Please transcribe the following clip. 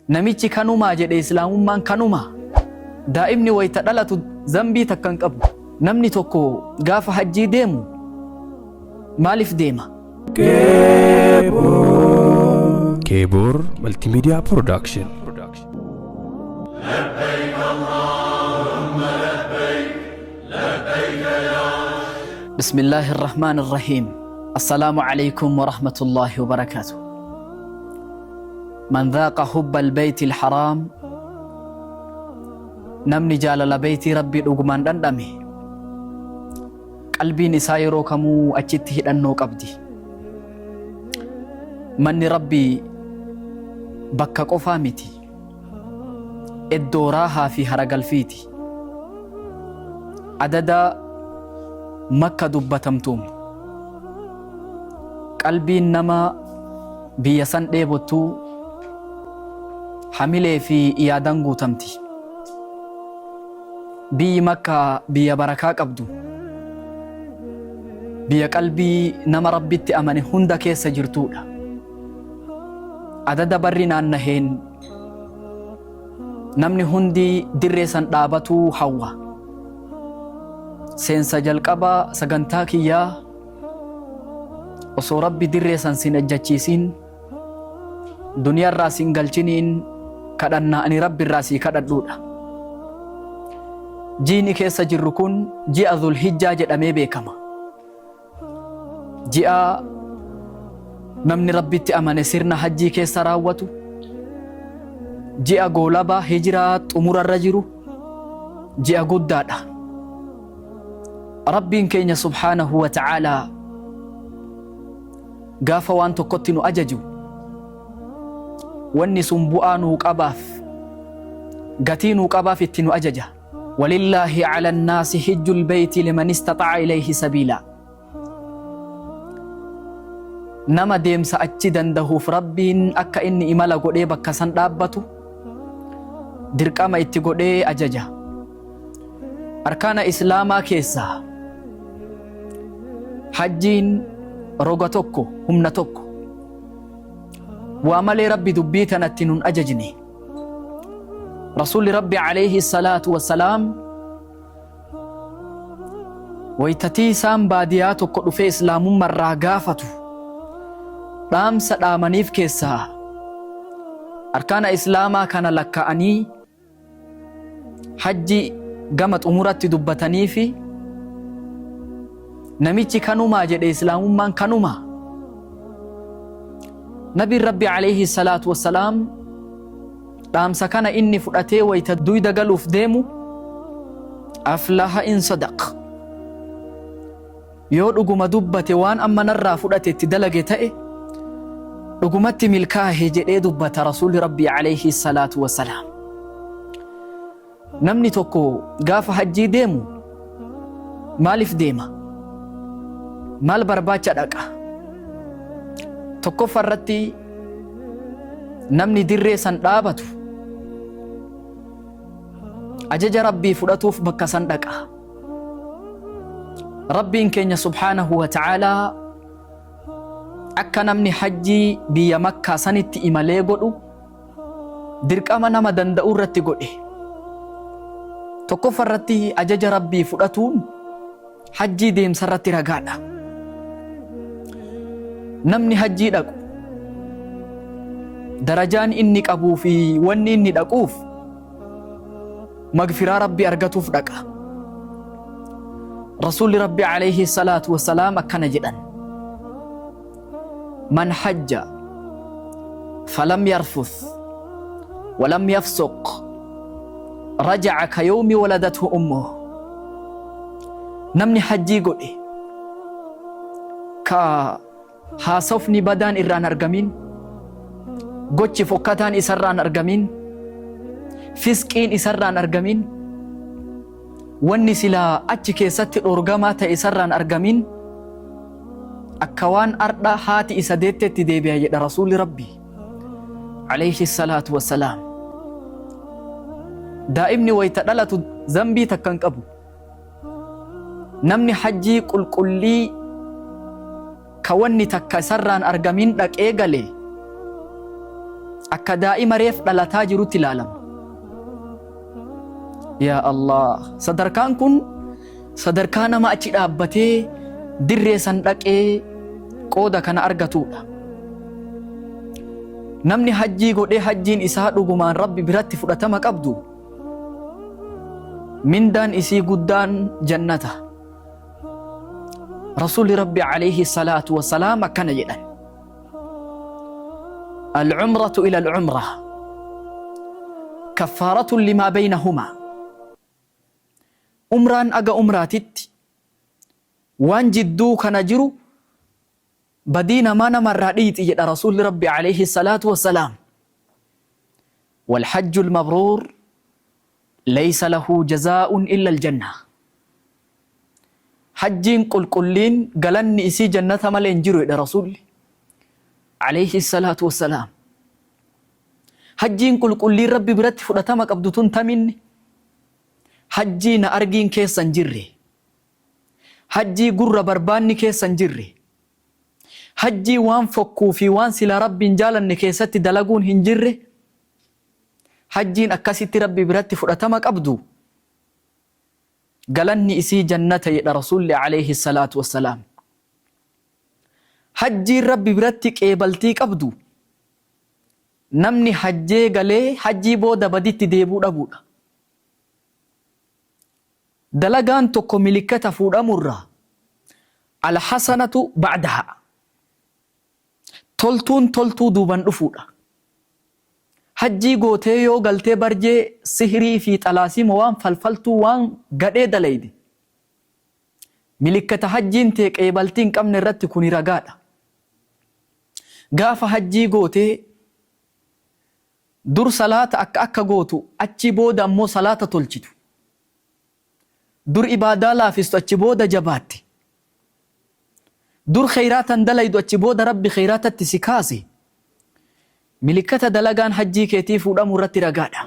Namichi kanumaa jedhe Islaamummaan kanumaa? Daa'imni wayta dhalatu zambii takka hin qabu. Namni tokko gaafa hajjii deemu maalif deema? Keebor Multimedia Production. Bismillaahi Irrahmaan Irrahiim. Assalaamu Aleykum Warahmatullaahi Wabarakaatuh. Man dhaaqa hubbal beeytil haraam, namni jaalala beeytii Rabbii dhugumaan dhandhame, qalbiin isaa yeroo kamuu achitti hidhannoo qabdi. Manni Rabbii bakka qofaa miti. Eddoo raahaa fi haragalfiiti. Adada Makka dubbatamtuun qalbiin nama biyya san dheebottuu hamilee fi yaadan guutamti. Biyyi Makkaa biyya barakaa qabdu, biyya qalbii nama Rabbitti amane hunda keessa jirtuudha. Adada barri naannaheen namni hundi dirree san dhaabatuu hawwa. Seensa jalqaba sagantaa kiyyaa osoo Rabbi dirree san sin ejjachiisin, duniyarraa sin galchiniin kadhannaa ani Rabbi irraa sii kadhadhuudha. Jiini keessa jirru kun ji'a Dhulhijjaa jedhamee beekama. Ji'a namni Rabbitti amane sirna hajjii keessa raawwatu, ji'a goolaba hijiraa xumurarra jiru, ji'a guddaadha. Rabbiin keenya subhaanahu wa ta'aalaa gaafa waan tokkotti nu ajaju wanni sun bu'aa nuu qabaaf gatii nuu qabaaf itti nu ajaja. Walillaahi ala nnaasi hijjul beeyti liman istaxa'a ilayhi sabiila. Nama deemsa achi dandahuuf Rabbiin akka inni imala godhee bakka san dhaabbatu dirqama itti godhee ajaja. Arkaana Islaamaa keessaa hajjiin roga tokko, humna tokko. Waa malee Rabbi dubbii tanatti nun ajajne. Rasuulli Rabbi alayhi salaatu wassalaam wayta tiisaan baadiyaa tokko dhufee Islaamummarraa gaafatu dhaamsa dhaamaniif keessaa arkaana Islaamaa kana lakkaa'anii Hajji gama xumuratti dubbataniifi namichi kanumaa jedhe Islaamummaan kanumaa? Nabiin Rabbi alayhi salaatu wassalaam dhaamsa kana inni fudhatee wayta duyda galuuf deemu aflaha in sadaq Yoo dhuguma dubbate waan amma narraa fudhate itti dalage ta'e dhugumatti milkaahe jedhee dubbata Rasuulli Rabbii alayhi salaatu wassalaam. Namni tokko gaafa hajjii deemu maaliif deema? Maal barbaacha dhaqa? Tokkoffa irratti namni dirree san dhaabatu ajaja Rabbii fudhatuuf bakka san dhaqa. Rabbiin keenya subhaanahu wa ta'aalaa akka namni hajjii biyya Makkaa sanitti imalee godhu dirqama nama danda'u irratti godhe. Tokkoffa irratti ajaja Rabbii fudhatuun hajjii deemsa irratti ragaadha. Namni hajjii dhaqu darajaan inni qabuu fi wanni inni dhaquuf magfiraa Rabbi argatuuf dhaqa. Rasuulli Rabbi alayhi salaatu wassalaam akkana jedhan. Man hajja falam yarfuth walam yafsuq raja'a ka yawmi waladathu ummuh. Namni hajjii godhe ka Haasofni badaan irraa hin argamin, gochi fokkataan isarraa hin argamin, fisqiin isarraa hin argamin, wanni silaa achi keessatti dhoorgamaa ta'e isarraa hin argamin, akka waan ardha haati isa deettetti deebi'a jedha Rasuulli Rabbii alayhi salaatu wassalaam. Daa'imni wayta dhalatu zambii takka hin qabu. Namni hajjii qulqullii ka wanni takka isarraan argamin dhaqee gale Akka daa'ima reef dhalataa jirutti ilaalama. Yaa Allah! Sadarkaan kun sadarkaa nama achi dhaabbatee dirree san dhaqee qooda kana argatuudha. Namni hajjii godhee hajjiin isaa dhugumaan Rabbi biratti fudhatama qabdu mindaan isii guddaan jannata. Rasuulli Rabbi alayhi salaatu wassalaam akkana jedhan. Al-umratu ila al-umra kaffaaratun limaa baynahumaa. Umraan aga umraatitti waan jidduu kana jiru badii namaa namarraa dhiiyxi jedha Rasuulli Rabbi alayhi salaatu wassalaam. Walhajju al-mabruur laysa lahu jazaa'un illa al-janna. Hajjiin qulqulliin galanni isii jannata malee hin jiru jedha Rasuulli alayhi salaatu wassalaam. Hajjiin qulqulliin Rabbi biratti fudhatama qabdu tun taminni? Hajjii na argiin keessa hin jirre. Hajjii gurra barbaanni keessa hin jirre. Hajjii waan fokkuu fi waan silaa Rabbi hin jaalanne keessatti dalaguun hin jirre. Hajjiin akkasitti Rabbi biratti fudhatama qabdu galanni isii jannata jedha Rasuulli alayhi salaatu wassalaam. Hajjiin Rabbi biratti qeebaltii qabdu namni hajjee galee hajjii booda baditti deebuu dhabuudha. Dalagaan tokko milikkata fuudhamurra alhasanatu ba'daha. Toltuun toltuu duuban dhufuudha. Hajjii gootee yoo galtee barjee sihrii fi xalaasiima waan falfaltuu waan gadhee dalayde milikkata hajjiin tee qeebaltii hin qabne irratti kuni ragaadha. Gaafa hajjii gootee dur salaata akka akka gootu achii booda ammoo salaata tolchitu. Dur ibaadaa laafistu achi booda jabaatte. Dur kheyraata hin dalaydu achi booda Rabbi kheyraatatti si kaase. Milikkata dalagaan hajjii keetii fuudhamuu irratti ragaadha.